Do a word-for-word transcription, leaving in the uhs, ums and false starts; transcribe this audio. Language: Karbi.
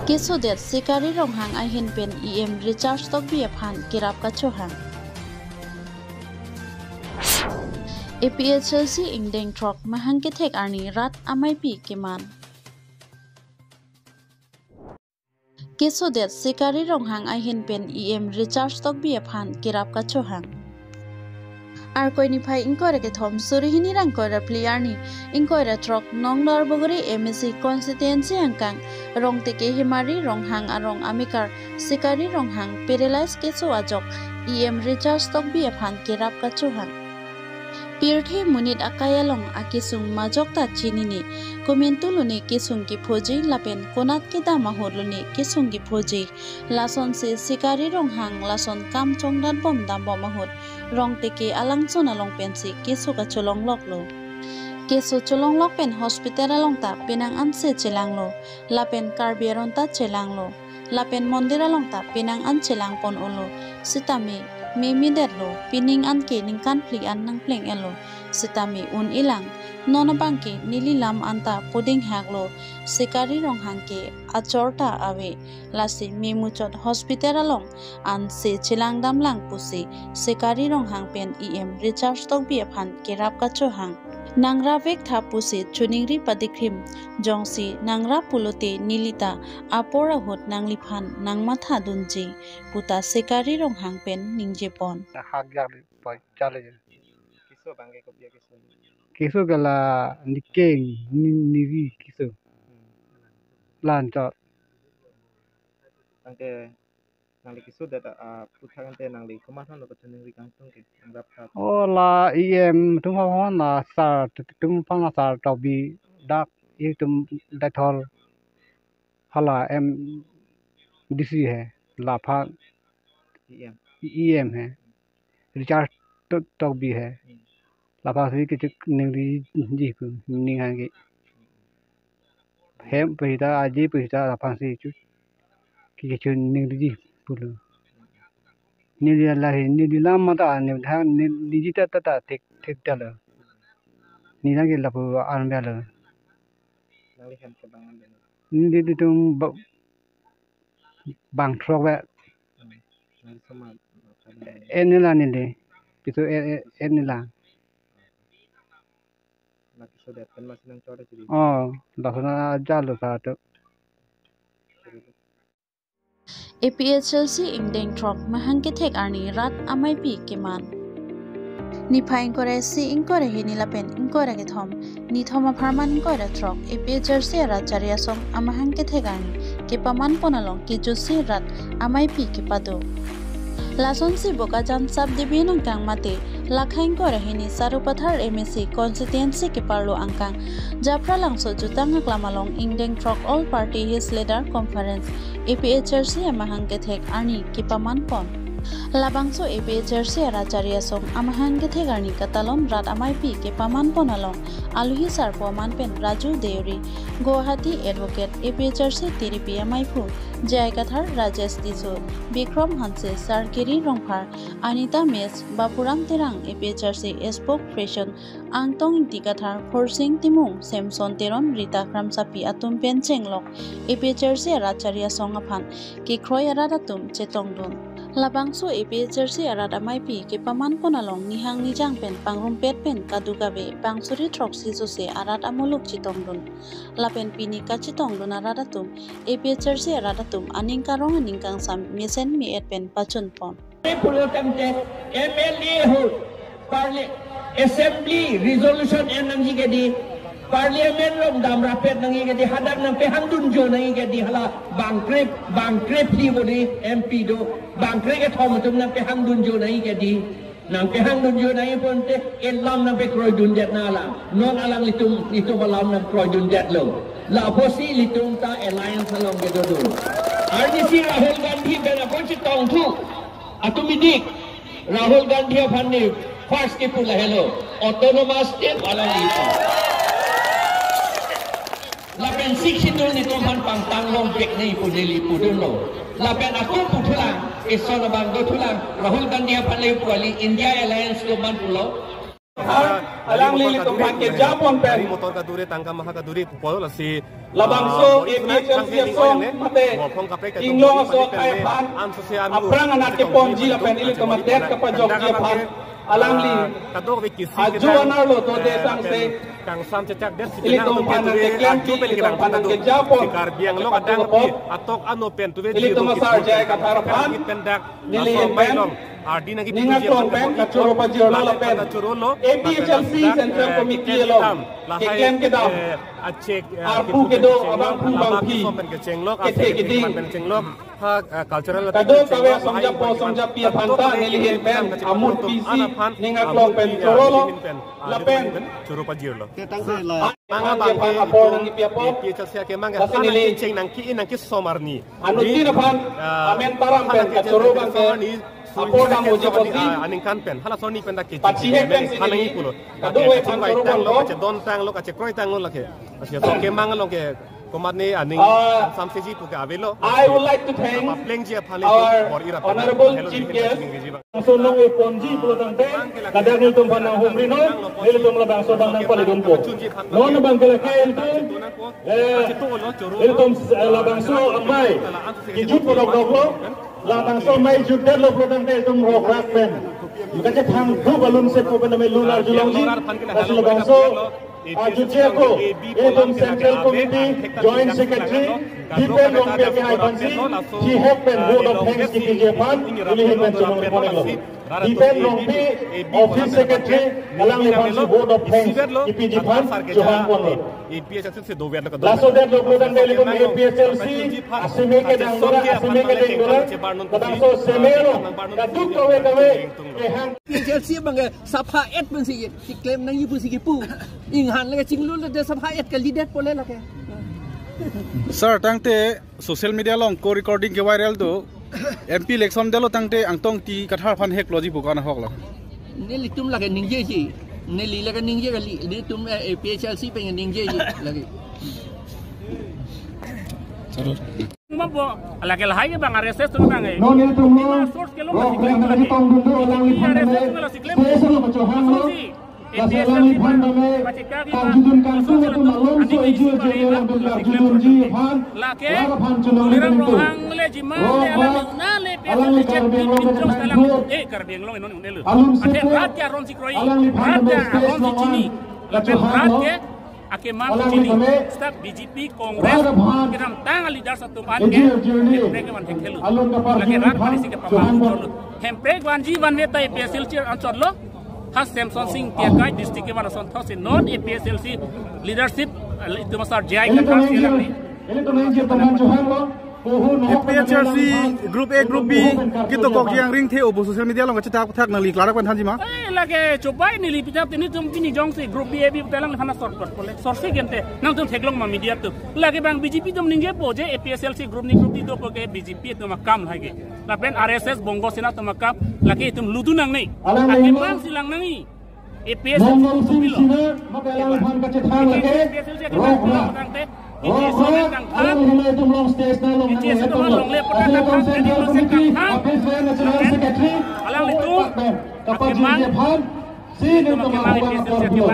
Kesodet Sikari Ronghang ahin pen E M Richard Tokbi aphan kerap kachohang. A P H L C ingdeng throk mahang kethek arni rat ameipi keman. Kesodet Sikari Ronghang ahin pen E M Richard Tokbi aphan kerap kachohang. Arkoi niphai ingkoi ra kethom suri hini ra ingkoi ra phli arni ingkoi ra throk Nong Duarbagori M A C constituency angkang Rongteke Hemari Ronghang arong amekar Sikari Ronghang paralyzed keso ajok E M Richard Tokbi aphan kerap kachohang. Pirthe monit akai along akesung majok ta chinine, komantu lone kesung kephoji lapen konat kedam ahut lone kesung kephoji. Lasonsi Sikari Ronghang lason kam chongdat bom dam bom ahut Rongteke alangsun along pensi keso kacholongloklo. Keso cholonglok pen hospital along ta penang anse chelanglo, lapen Karbi aron ta chelanglo, lapen mondir along ta penang an chelangpon-olo. Sitame memedetlo, pining anke ningkan phli an nangpleng-etlo. Sitame un-elang, non abangke neli lam anta puding haklo. Sikari Ronghang ke achor ta ave. Lasi memuchot hospital along anse chelangdamlang pusi Sikari Ronghang pen E M Richard Tokbi aphan kerap kachohang. Nangrap vek tha pusi choningri padikhrim, jongsi nangrap pulote neli ta apor ahut nangliphan nangmatha dunji puta Sikari Ronghang pen ningjepon. Hak jak le, poi, chale je. Keso abangke kopi akeso? Keso ke la nikeng, ni-, niri keso. Hmm. Lan chot. Tangte nangli kesodet, ah, aphuthak ante nangli komat aphan lo kachiningri kangtung ke, nangrap tha? Oh, la E M atum aphan, la sir, atum aphan, la sir Tokbi dak, itum Deithor hala M D C hai, laphan E M. E M hai, Richard To-, Tokbi hai. Hmm. Laphansi kachiningri ji pu, ning hangke. Hem pahita, aji pahita, laphansi chu, kachiningri ji pulo. Neli lahei, neli lam mata, neli ha, neli, neli ta, ta, ta, thik, thik ta lo. Neli lagi lapu an belo. Nangli hem kebang an belo. Neli di tum ba-, bang throk ba. Hmm. Nangli sama, sama. En nila neli. Pitu en, en, en nila. Laki sodet pen masi nangchor chiri. Oh, dak sana aja lo sa tu. A P H L C ingdeng throk mahang kethek arni rat ameipi keman. Niphai ingkoi ra isi, ingkoi ra hini lapen ingkoi ra kethom, nithom apharman ingkoi ra throk A P H L C arat chari asong amahang kethek arni kepamanpon along kejutsi rat ameipi kepado. Lasonsi Bokajan sub division angkang mate lakha ingkoi ra hini Sarupathar M A C constituency keparlo angkang Japralangso jutang aklam along ingdeng throk All Party Hills Leader Conference A P H L C amahang kethek arni kepamanpon. Labangso A P H L C arat chari asong amahang kethek arni katalon rat ameipi kepamanpon along alohi sarpo aman pen Raju Deuri, Guwahati Advocate A P H L C tiripi amaiphu, J I Kathar, Rajesh Tisso, Bikram Hanse, Sarkiri Rongphar, Anita Mech, Bapuram Terang, A P H L C spokesperson, Angtong Ingti Kathar, Khorsing Timung, Samson Teron, Rita Kramsapi atum pen chenglok A P H L C arat chari asong aphan kekroi arat atum chetongdun. Labangso A P H L C arat ameipi kepamanpon along nihang nijang pen pangrumpet pen kadokave bang suri throksi sose arat amuluk chetongdun. Lapen pini kachetongdun arat atum A P H L C arat atum aning karong aning kangsam mesen me-et pen pachunpon. Pulo tangte M L A ahut, Parli-, Assembly resolution en nangji kedi, Parliament along damrappet nangji kedi, hadak nangpehangdunjo nangji kedi, hala bangkre, bangkre phli bodi M P do, bangkre kethom atum nangpehangdunjo nangji kedi, nangpehangdunjo nangji pon te, elam nangpekroidundet nang alam, non alanglitum, itum alam nangkroidundetlo. La apotsi ilitum ta alliance along kedodun. Arnisi Rahul Gandhi pen ako chetongthu. Atum idik, Rahul Gandhi aphan ne first kipu lahelo, autonomous state wala lipo. Lapen Sixth Schedule netum aphan pangtang longpek nangji pu neli pudunlo. Lapen ako puthulang, eson abang dothulang, Rahul Gandhi aphan le pu kali India Alliance ko man pulo. Ar Alangli ilitum aphan kejapon pen. Gari motor kadure, tangka maha kadure, pupol lasi. Labangso ah, A P H L C asong mate Inglong aso akhai aphan aphrang anat keponji lapen ilitum adet kapajokji aphan alangli ah, kadokave kisi ajo ketan, anar lo to eh, de sangse. Kangsam chechak det si ilitum aphan keklem pi, ilitum aphan kejapon. Karbi Anglong adang pi atok ano pen tuve ilitum asar jai kathar aphan. Neli laso pen ardi nangji ning aklong pen kachoro pajirlo lapen A P H L C Central Committee along keklem kedam, eh, achek, eh, arpu kedo, abangphu bangphi, kethe keding, ha, eh, cultural kadokave asongjapo asongjapi aphan ta neli ahin pen amut pisi ning aklong pen chorolo lapen choro pajirlo. Manga bang apor nangji pi apot. A P H L C akemang, lasi neli cheng nangki, nangki somar ni. Anuttin aphan ah, amen taram pen kachoro bang ke apor dam oje poti. Ah, aningkan pen hala soni pen dak kecil pachihek pen si neli pulo. Kadokave aphan choro bang lo, kachedon tanglo, kachekroi tanglo lake. Lasi so kemang along ke komat ni aning ah, samseji pu ke avelo. I would like to thank our honorable chief guest. Sonong e ponji pulo tangte, ladak nelitum aphan nanghumri non, nelitum labangso abang nangpalidunpo. Non abang ke lake ilitum, eh, ilitum, eh, labangso amei kejut pon dokdoklo, labangso amei jutdetlo pulo tangte ilitum rokrak pen kachethang thup alun sepo pen amei lun arjulongji, lasi labangso ajutji ako, ilitum Central Committee Joint Secretary Dipen Rongpi akehai aphansi, chihek pen vote of thanks kipiji aphan neli ahin pen chonong ponlo. Dipen Rongpi Office Secretary, alangliphansi vote of thanks kipiji aphan chohang ponlo. Laso det lo pulo tangte ilitum A P H L C aseme kedang dolang, aseme kedang dolang, labangso aseme lo, kadokave kave kehang. A P H L C abang ke sapha et pensi keklem nangji pusi kipu. Inghan lake chinglu le de sapha et ke leader pole lake. Sir, tangte social media along ko recording ke viral do. M P election detlo tangte Angtong Engti Kathar aphan hekloji pu ko-an ahok lo. Nelitum lake ningjeji. Neli lake ningje kali. Nelitum, eh, A P H L C pen ningjeji lake. Mabo, lake lahai ke bang R S S atum bang eh. Non ilitum lo, source ke lo, rok masih rang lagi tong dundu, alangli aphan R S S tame, lo si claim. Station lo pachohang lo. Source si, lasi alangli aphan tame, pachika ki karjudun bang, kangtung source atum lo, alonso iji iji alangli aphan karjudunji aphan, lake, lar aphan chonong Tuliram nelitum. Ronghang le jima le, rok alam ba, na le, alangli Karbi Anglong, eh, Karbi Anglong, non, non, lo. Alun ate sepo, rat ke aron si kroi, alangli aphan rat ke tame, aron si chini, lapen rat ke akemang alangli chini, tame, start B J P, Congress, rat aphan kedamtang a-leaders atum an ke, ejir ejir ni, Hemprek kevan thekthe lo. Alun kapar lake jir rat aphan, aphan isi ke chohang pamang pon. Chotlo. Hemprek vanji vanve ta A P H L C anchot lo. Ha Semson Sing Ingti akai district kevan asonthotsi non A P H L C leadership, eh, itum asar J I Kathar isi alangli. Ilitum engjir, ilitum engjir teman chohang lo. A P H L C Group A, Group B, kito kok yang ring the obo social media along kachetak thak nangli klara kwan thanji ma? Eh, lake chobai neli pitap tini tum pini jongsi Group B, A, B putelang lefana sort pot pole. Sort si gente. Nangtum theklong ma media atum. Lake bang B J P atum ningjepo je A P H L C group ni group di dopo ke B J P atum akam lake. Lapen R S S Bongo Sena atum akam lake itum ludu nangne. Alang akemang si lang nangji. A P H L C Mongol Sing Sina, maka alangliphan kachethang lake, rok ra. Rok ra, alangliphan itum along stage na along nang lepo. Asal itum Central Committee, A P H L C National Secretary, alanglitum kapajirji aphan, si nelitum ahobang apor pulo.